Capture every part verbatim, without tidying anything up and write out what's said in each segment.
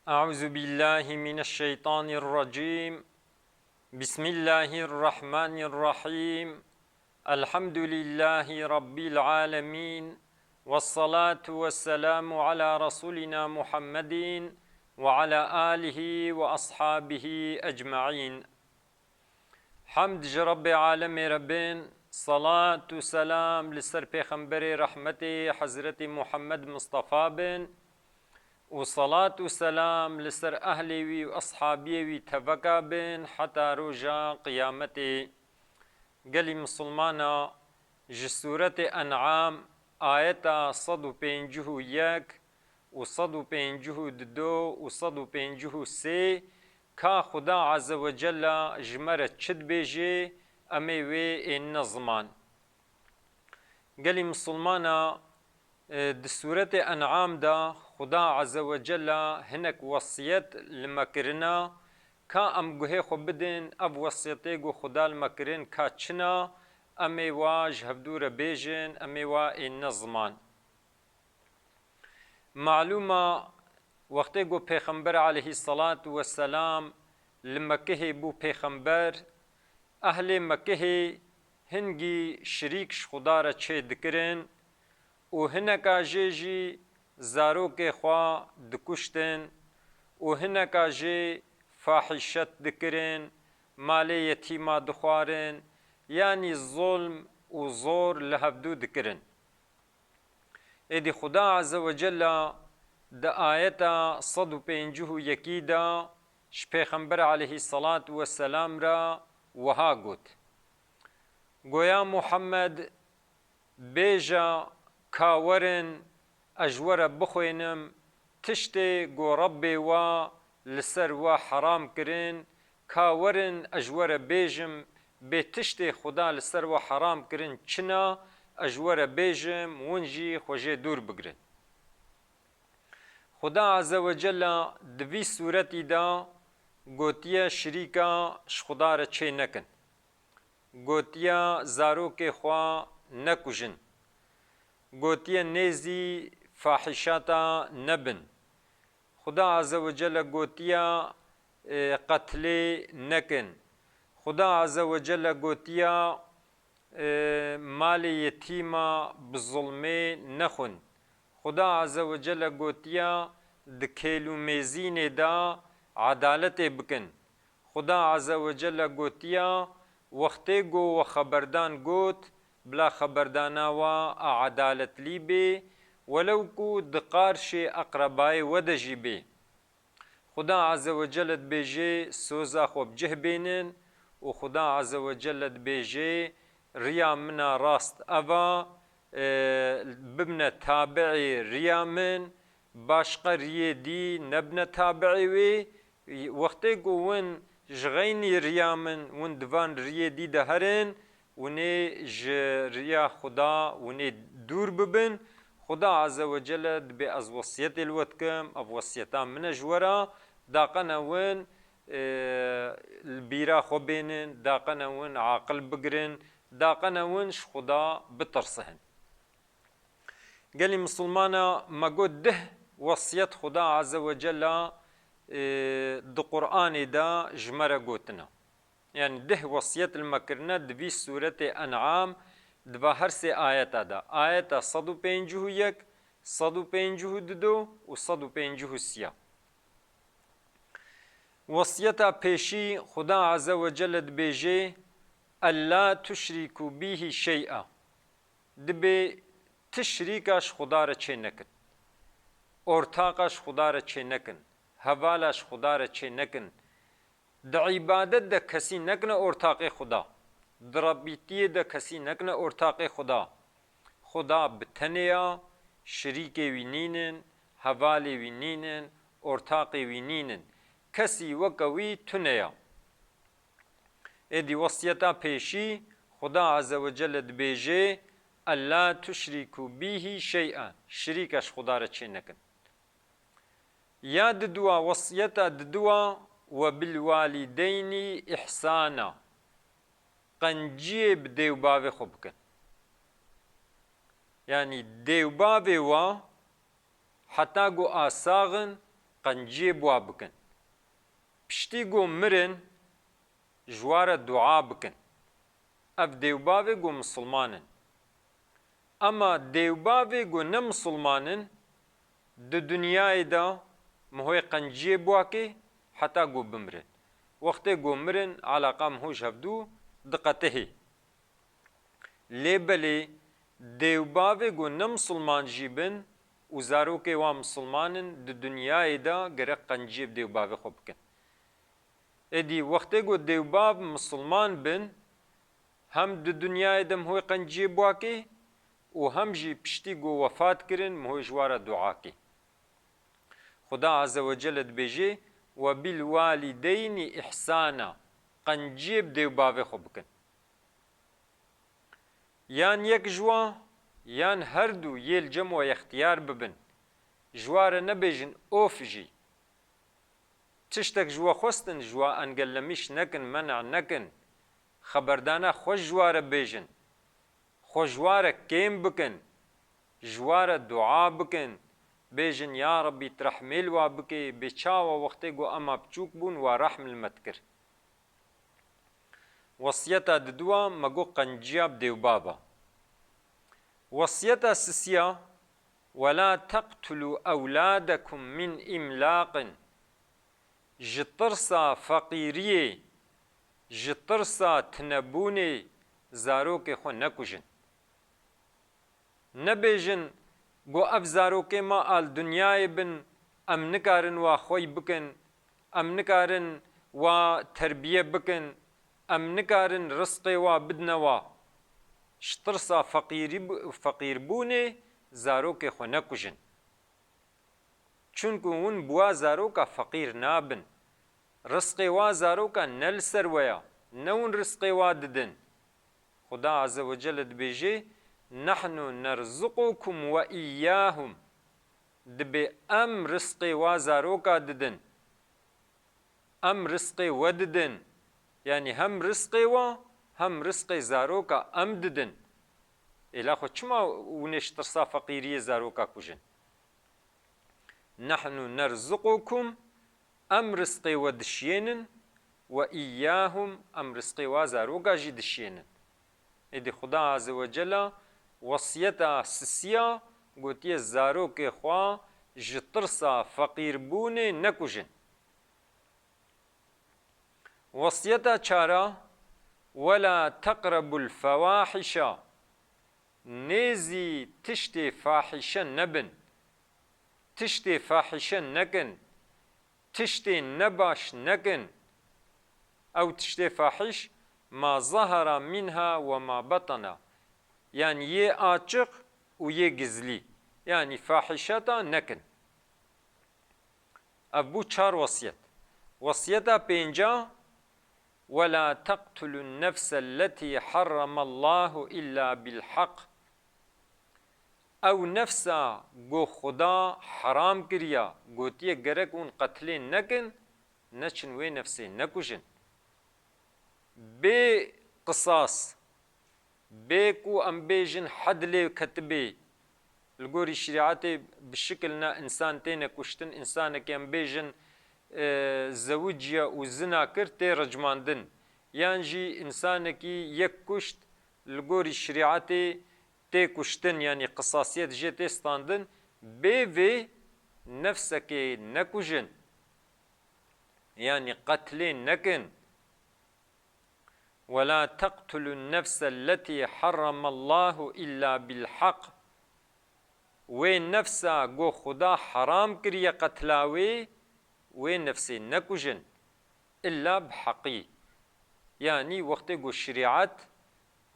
أعوذ بالله من الشيطان الرجيم. بسم الله الرحمن الرحيم. الحمد لله رب العالمين. والصلاة والسلام على رسولنا محمد وعلى آله وأصحابه أجمعين. Hemd ji Rebbê alemê re bin, salat û selam li ser Pêxemberê rehmetê Hezretî Muhammed Mistefa bin û salat û selam li ser ehlê wî û eshabiyê wî teveka bin heta roja qiyametê. Gelî misilmana, ji Sûretê En'am, ayeta sed û pêncî û yek û sed û pêncî û du û sed û pêncî û sê, ka Xuda Azze ve Cella ji me re çi dibêje, em ê wê ênine ziman. Gelî misilmana, e, di Sûretê En'am de Xuda Azze ve Cella hinek wesiyet li me kirina, ka em guhê xwe bidin, ev wesiyetê ku Xuda li me kirin ka çi ne, em ê wa ji hevdû re bêjin, em ê wa ênine ziman. Malûm e, wextê ku Pêxember aleyhisselatu vesselam li Mekihê bû pêxember, ehlê Mekihê hingî şirîk ji Xuda re çê dikirin û hineka jê jî zarokê xwe dikuştin û hineka jê fahîşet dikirin, malê yetîma dixwarin, yanî zulm û zor li hevdû dikirin. Êdî Xuda Azze ve Cella di ayeta sed û pêncî û yekî de ji Pêxember aleyhisselatu vesselam re wiha got: Goya Muhammed, bêje, ka werin ez ji we re bixwênim, tiştê ku Rebbê we li ser we heram kirin, ka werin ez ji we re bêjim, bê tiştê Xuda li ser we heram kirin çi ne, ez ji we re bêjim, win jî xwe jê dûr bigirin. Xuda Azze ve Cella di vî sûretî de gotiye şirîka ji Xuda re çê nekin. Gotiye zarokê xwe nekujin. Gotiye nêzî fahîşata nebin. Xuda Azze ve Celle gotiye, e, qetlê nekin. Xuda Azze ve Celle gotiye, e, malê yetîma bi zulmê nexwin. Xuda Azze ve Celle gotiye, di kêl û mêzînê de edaletê bikin. Xuda Azze ve Celle gotiya, wextê ku we xeberdan got, bila xeberdana we a edaletlî bê, welew ku di qarşê eqrebayê we de jî bê. Xuda Azze ve Celle dibêje, soza xwe bi cih bênin û Xuda Azze ve Celle dibêje, riya min a rast ev a, e, bibine tabi'ê riya min, başqa riyê dî nebine tabi'ê wê, Wextê ku win ji xeynî riya min, win di van riyê dî de herin, winê ji riya Xuda winê dûr bibin. Xuda Azze ve Celle dibê ez wesiyetê li we dikim, ev wesiyeta min e ji we re, daqene win, e, li bîra xwe bênin, daqene win aqil bigirin, daqene win ji Xuda bitirsin. Gelî misilmana, me got dih wesiyet Xuda Azze ve Cella, e, di Qur'anê de ji me re gotina. Yani dih wesiyet li me kirine di vî sûretê En'am, di va her sê ayeta de. Ayeta sed û pêncî û yek, sed û pêncî û du û sed û pêncî û sê. Wesiyeta pêşî Xuda Azze ve Celle dibêje, "Ella tuşrîkû bîhî şey'a." Dibê ti şirîka ji Xuda re çê nekin. Ortaqa ji Xuda re çê nekin. Hevala ji Xuda re çê nekin. Di îbadet de kesî nekine ortaqê Xuda. Di Rebbîtiyê de kesî nekine ortaqê Xuda. Xuda bi tenê ya, şirîkê wî nînin, hevalê wî nînin, ortaqê wî nînin. Kesî weke wî tune ya. Êdî wesiyeta pêşî Xuda Azze ve Celle dibêje, "Ella tuşrîkû bîhî şey'a." Şirîka ji Xuda re çê nekin. Ya diduwa, wesiyeta diduwa, "Ve bil walideynî ihsana." Qenciyê bi dê û bavê xwe bikin. Yanî dê û bavê wa heta ku a sax in, qenciyê bi wa bikin. Piştî ku mirin, ji wa re dua bikin. Ev dêwbavê ku misilman in. Ema dêwbavê ku ne misilman in, di dinyayê de mihoyê qenciyê bi wa kê heta ku bimirin. Wextê ku mirin, alaqa miho ji hevdû diqetihê. Lê belê dêwbavê ku ne misilman jî bin û zarokê wan misilman in, di dinyayê de gerek qenciyê bi dêwbavê xwe bikin. Êdî wextê ku dêwbav misilman bin, hem di dinyayê de mihoyê qenciyê bi wa kê û hem jî piştî ku wefat kirin, mihoyê ji wa re dua kê. Xuda Azze ve Celle dibêje, "Ve bil walideynî ihsana", qenciyê bi dêwbavê xwe bikin. Yan yek ji wa, yan her du yê li cem we yextiyar bibin. Ji wa re nebêjin of jî. Tiştek ji we xwestin, ji wa engellemîş nekin, men'a nekin. Xeberdana xweş ji wa re bêjin. Xwe ji wa re kêm bikin. Ji wa re dua bikin. Bêjin, "Ya Rebbî, tu rehmê li wa bikê, bê çawa wextê ku ema biçûk bûn, wa rehm li me dikir." Wesiyeta diduwa me got qenciya bi dêwbaba. Wesiyeta sisiya, "Ve la teqtulû ewlâdekum min îmlaqin." Ji tirsa feqîriyê, ji tirsa tinebûnê zarokê xwe nekujin. Nebêjin, "Go ev zarokê me a li dinyayê bin, em nikarin wa xwey bikin, em nikarin wa terbiye bikin, em nikarin rizqê wa bidine wa." Ji tirsa feqîrî-, feqîrbûnê zarokê xwe nekujin. Çunku hûn bi wa zaroka feqîr nabin. Rizqê wa zaroka ne li ser we ya, ne hûn rizqê wa didin. Xuda Azze ve Celle dibêje, "Nahnu nerzuqukum ve iyyahum." Dibê em rizqê wa zaroka didin. Em rizqê we didin. Yanî hem rizqê we, hem rizqê zaroka em didin. Êla xwe çima hûn ê ji tirsa feqîriyê zaroka kujin? "Nahnu nerzuqukum", em rizqê we dişiyênin, "ve iyyahum", em rizqê wa zaroka jî dişiyênin. Êdî Xuda Azze ve Cella wesiyeta sisiya gotiye, zarokê xwe ji tirsa feqîrbûnê nekujin. Wesiyeta çara, "Ve la teqrebul fewahişa." Nêzî tiştê fahîşe nebin. Tiştê fahîşe nekin. Tiştê nebaş nekin. Ew tiştê fahîş, "ma zahara minha ve ma batana." Yanî yê açiq û yê gizlî. Yanî fahîşeta nekin. Ev bû çar wesiyet. Wesiyeta pênca, "Ve la teqtulun nefselleti harramallahu illa bil haq." Ew nefsa ku Xuda heram kiriya, gotiye gerek hûn qetlê nekin, neçin wê nefsê nekujin. Bê qisas, bê ku em bêjin hed lê ketibê, li gorî şerîetê bi şikil ne însan têne kuştin, însanekî em bêjin, e, zewiciye û zina kir, tê ricmandin. Yan jî însanekî yek kuşt, li gorî şerîetê tê kuştin, yanî qisasiyet jê tê standin, bê vê nefsekê nekujin. Yanî qetlê nekin. "Ve la teqtulun nefselleti harramallahu illa bil haq." Wê nefsa ku Xuda heram kiriye qetla wê, wê nefsê nekujin. Illa bi heqî. Yanî wextê ku şerîet,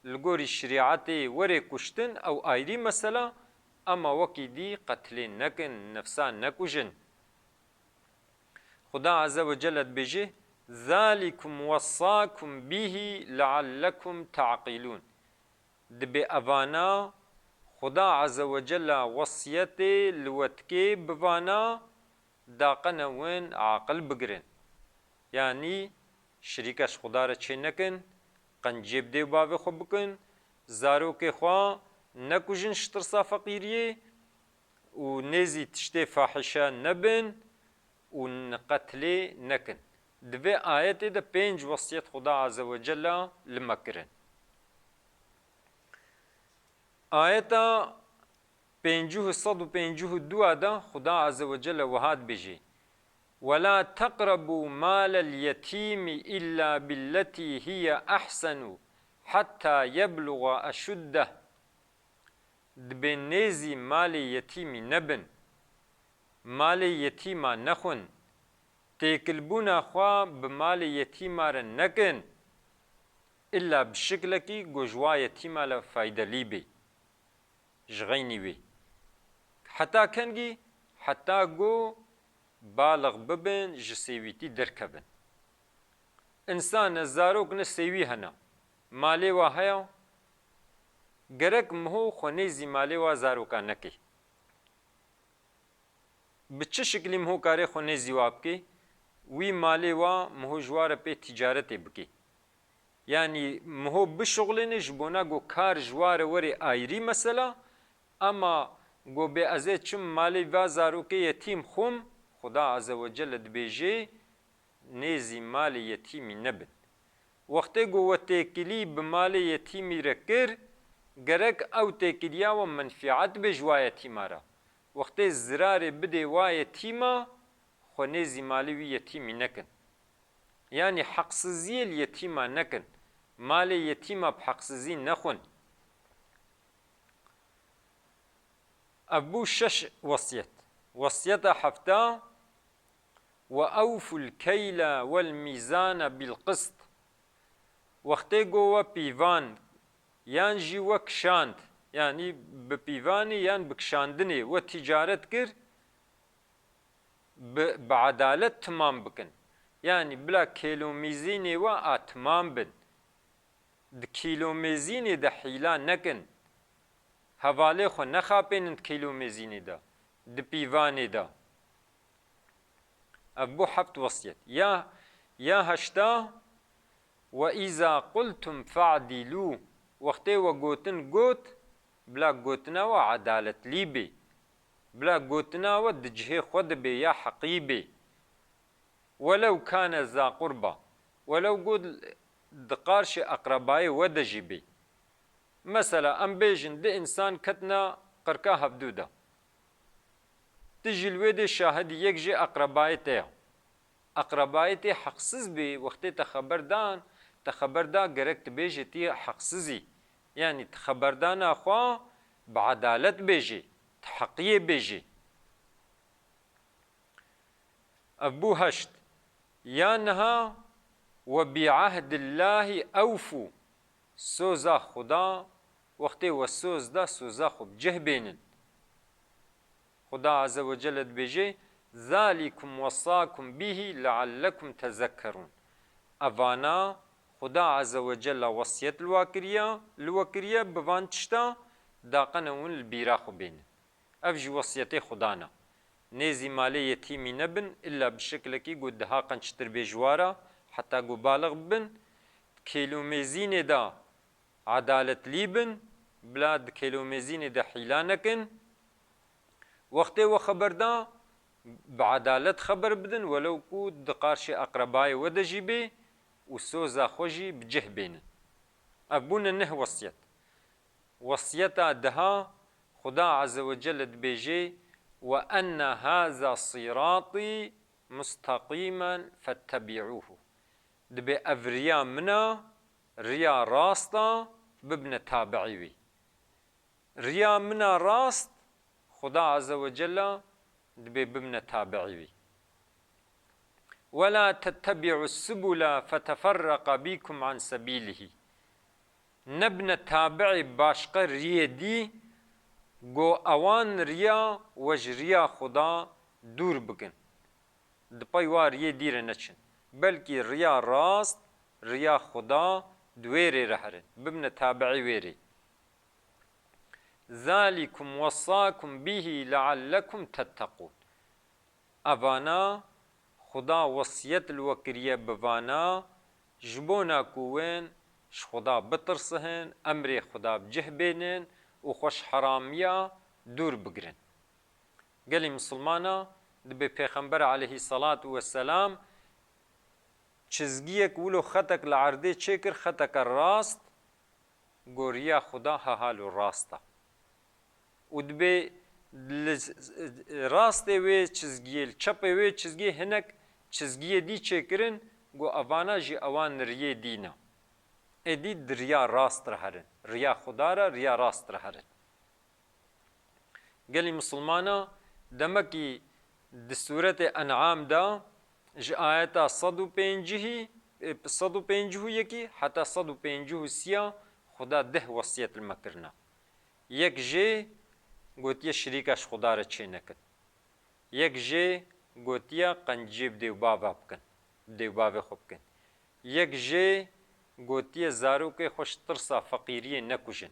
li gorî şerîetê were kuştin, ew ayrî mesela, ema wekî dî qetlê nekin, nefsa nekujin. Xuda Azze ve Celle dibêje, "Zalikum wessakum bihi leallekum ta'qilun." Dibê evana Xuda Azze ve Celle wesiyetê li we dike bi vana, daqene win aqil bigirin. Yanî şirîka ji Xuda re çê nekin, qenciyê bi dê û bavê xwe bikin, zarokê xwe nekujin ji tirsa feqîriyê û nêzî tiştê fahîşe nebin. û qetlê nekin. Di vê ayetê de pênc wesiyet Xuda Azze ve Celle li me kirin. Ayeta pêncî û sed û pêncî û dua de Xuda Azze ve Celle wiha dibêje: "Ve la teqrebû malel yetîmî îlla billeti hiye ehsenû hetta yebluga eşuddeh." Dibê nêzî malê yetîmî nebin. Malê yetîma nexwin. Têkilbûna xwe bi malê yetîma re nekin. Îlla bi şiklekî ku ji wa yetîma le faydelî bê. Ji xeynî wê. Heta kengî? Heta ku balix bibin, ji sêwîtî derkevin. Însan ne, zarok ne, sêwî hene. Malê wa heye, gerek miho xwe nêzî malê wa zaroka neke. Bi çi şiklî miho kare xwe nêzî wa bike? Wî malê wa miho ji wa re pê tîcaretê bike. Yanî miho bişuxlêne ji bona ku kar ji wa re were ayrî mesela, ama ku bê ez ê çim malê va zarokê yetîm xwim, Xuda Azze ve Celle dibêje, nêzî malê yetîmî nebin. Wextê ku we têkilî bi malê yetîmî re kir, gerek ew têkiliya we menfîat be ji wa yetîma re. Wextê zirarê bidê wa yetîma, xwe nêzî malê wî yetîmî nekin. Yanî heqsiziyê li yetîma nekin. Malê yetîma bi heqsizî nexwin. Ev bû şeş wesiyet. Wesiyeta hefta: "Ve ewful keyla wel mîzana bil qist." Wextê ku we pîvan yan jî we kişand, yanî bi pîvanê yan bi kişandinê we tîcaret kir, bi, bi edalet timam bikin. Yanî bila kêlomîzînê we a timam bin. Di kîlomêzînê de hîla nekin. Hevalê xwe nexapênin di kîlomêzînê de, di pîvanê de. Ev bû heft wesiyet. Ya, ya heşta: "Ve îza qultum fe'dîlû." Wextê we gotin got, bila gotina we edaletlî bê. Bila gotina we di cihê xwe de bê ya heqî bê. "Welew kane za qurba." Welew got di qarşê eqrebayê we de jî bê. Mesela, em bêjin, di însan ketine qirka hevdû de. Tu jî li wê dê şahidî, yek jê eqrebayê te ye. Eqrebayê te heqsiz bê, wextê te xeber dan, te xeber da, gerek tu bêjê tu yê heqsiz î. Yanî tu xeberdana xwe bi edalet bêjê, tu heqiyê bêjê. Ev bû heşt. Ya niha: "Ve bi ehdillahî ewfû." Soza Xuda, wextê we soz da, soza xwe bi cih bênin. Xuda Azze ve Celle dibêje: "Zalikum wesakum bihi leallekum tezekkerûn." Evana Xuda Azze ve Celle wesiyet li wa kiriye, li we kiriye bi van tişta, daqene hûn li bîra xwe bênin. Ev jî wesiyetê Xudan e. Nêzî malê yetîmî nebin, îlla bi şiklekî ku daha qençtir bê ji wa re, heta ku balix bibin, di kêlomêzînê de edaletlî bin, bila di kêlomêzînê de hîla nekin. Wextê we xeber da, bi edalet xeber bidin, welew ku di qarşê eqrebayê we de jî bê û soza xwe jî bi cih bênin. Ev bûne neh wesiyet. Wesiyeta deha, Xuda Azze ve Celle dibêje: "Ve enne haza sîratî musteqîmen fettebi'ûhu." Dibê ev riya min a, riya rast a, bibne tabi'î wî. Riya min a rast, Xuda Azze ve Celle dibê bibne tabi'î wî. "Ve la tettebi'us subula feteferreqa bikum an sebîlihi." Nebne tabi'ê başqe riyê dî, go ewan riya we ji riya Xuda dûr bikin. Di pey wa riyê dî re neçin. Belkî riya rast, riya Xuda di wê rê re herin. Bibne tabi'ê wê rê. "Zalikum wesakum bihi leallekum tetteqûn." Evana Xuda wesiyet li we kiriye bi vana, ji bona ku wên ji Xuda bitirsihin, emrê Xuda bi cih bênin û xwe ji heramiya dûr bigirin. Gelî misilmana, Dibê Pêxember aleyhî selatu weselam çizgiyek wilo xetek li erdê çêkir, xeteke rast, go riya Xuda hehal û rast e. Û dibê li rastê wê çizgiyê, li çepê wê çizgiyê hinek çizgiyê dî çêkirin, go evana jî ewan riyê dî ne. Êdî di riya rast re herin. Riya Xuda re, riya rast re herin. Gelî misilmana, demekî di sûretê En'am de ji ayeta sed û pêncî, e, sed û pêncî û yekî heta sed û pêncî û sî ya Xuda deh wesiyet li me kirine. Yek jê gotiye şirîka ji Xuda re çê nekin. Yek jê gotiye qenciyê bi dêvbava bikin, bi dêvbavê xwe bikin. Yek jê gotiye zarokê xwe ji tirsa feqîriyê nekujin.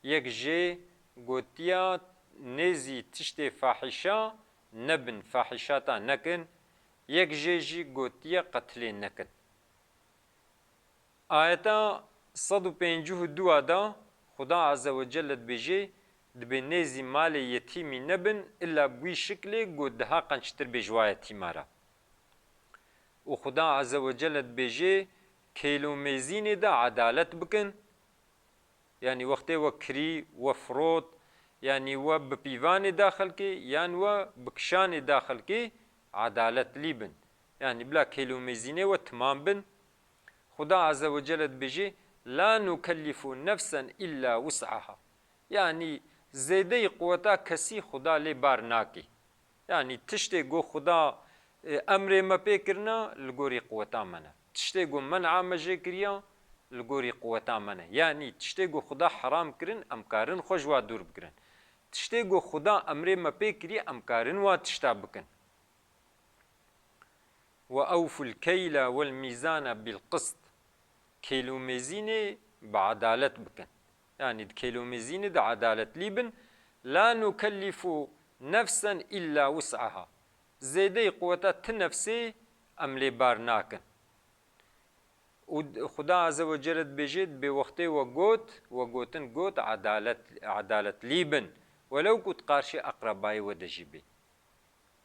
Yek jê gotiya nêzî tiştê fahîşa nebin, fahîşata nekin. Yek jê jî gotiye qetilê nekin. Ayeta sed û pêncî û dû de Xuda Azze ve Celle dibêje, dibê nêzî malê yetîmî nebin, illa bi wî şiklê ku diha qençtir bê ji wa yetîma re. Û Xuda Azze ve Celle dibêje, kêl û mêzînê de edalet bikin. Yanî wextê we kirî, we firot, yanî we bi pîvanê da xelkê, yan we bi kişanê da xelkê, edalet lî bin. Yanî bila kêl û mêzînê we timam bin. Xuda Azze ve Celle dibêje, "La nukellifu nefsen illa wus'aha." Yanî zêdeyî quweta kesî Xuda lê bar nakê. Yanî tiştê ku Xuda, e, emrê me pê kirina, li gorî quweta me ne. Tiştê ku men'a me jê kiriya, li gorî quweta me ne. Yanî tiştê ku Xuda heram kirin, em karin xwe ji wa dûr bigirin. Tiştê ku Xuda emrê me pê kiriye, em karin wa tişta bikin. "Ve ewful keyla wel mîzana bil qist." Kêl û mêzînê bi edalet bikin. Yanî di kêl û mêzînê de edaletlî bin. "La nukellifu nefsen illa wus'aha." Zêdeyî quweta ti nefsê em lê bar nakin. Û Xuda Azze ve Celle dibêje, dibê wextê we got, we gotin got, edalet, edaletlî bin. Welew ku di qarşê eqrebayê we de jî bê.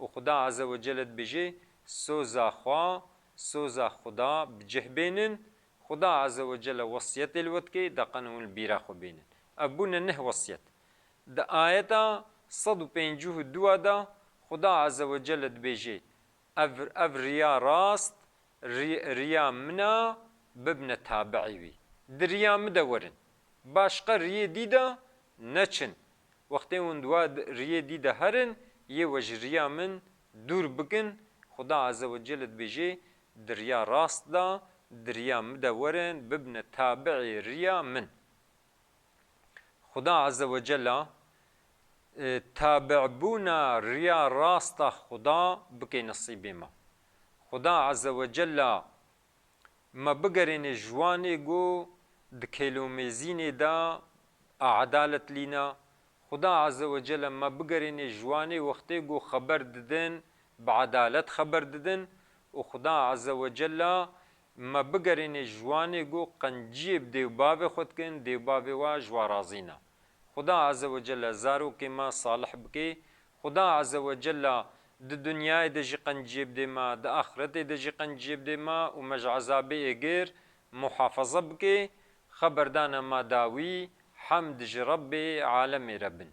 Û Xuda Azze ve Celle dibêje, soza xwe, soza Xuda bi cih bênin. Xuda Azze ve Celle wesiyetê li we dike, deqen hûn li bîra xwe bênin. Ev bûne neh wesiyet. Di ayeta sed û pêncî û dû de Xuda Azze ve Celle dibêje, ev, ev riya rast, ri-, riya min e, bibne tabi'î wî. Di riya min de werin. Başqa riyê dî de neçin. Wextê hûn di wa di-, riyê dî de herin, yê we ji riya min dûr bikin. Xuda Azze ve Celle dibêje, di riya rast de, di riya min de werin, bibne tabi'ê riya min. Xuda Azze ve Celle, e, tabi'bûna riya rasta Xuda bike nesîbê me. Xuda Azze ve Celle me bigerêne ji wanê ku di kêl û mêzînê de edalet lîna. Xuda Azze ve Celle me bigerêne ji wanê wextê ku xeber didin, bi edalet xeber didin û Xuda Azze ve Celle me bigerêne ji wanê ku qenciyê bi dêvbavê xwe dikin, dêvbavê wa ji wa razî ne. Xuda Azze ve Celle zarokê me salih bike. Xuda Azze ve Celle di dinyayê de jî qenciyê bidê me, di axiretê de jî qenciyê bidê me û me ji ezabê êgir muhafaza bike. Xeberdana me dawî, hemd ji Rebbê alemê re bin.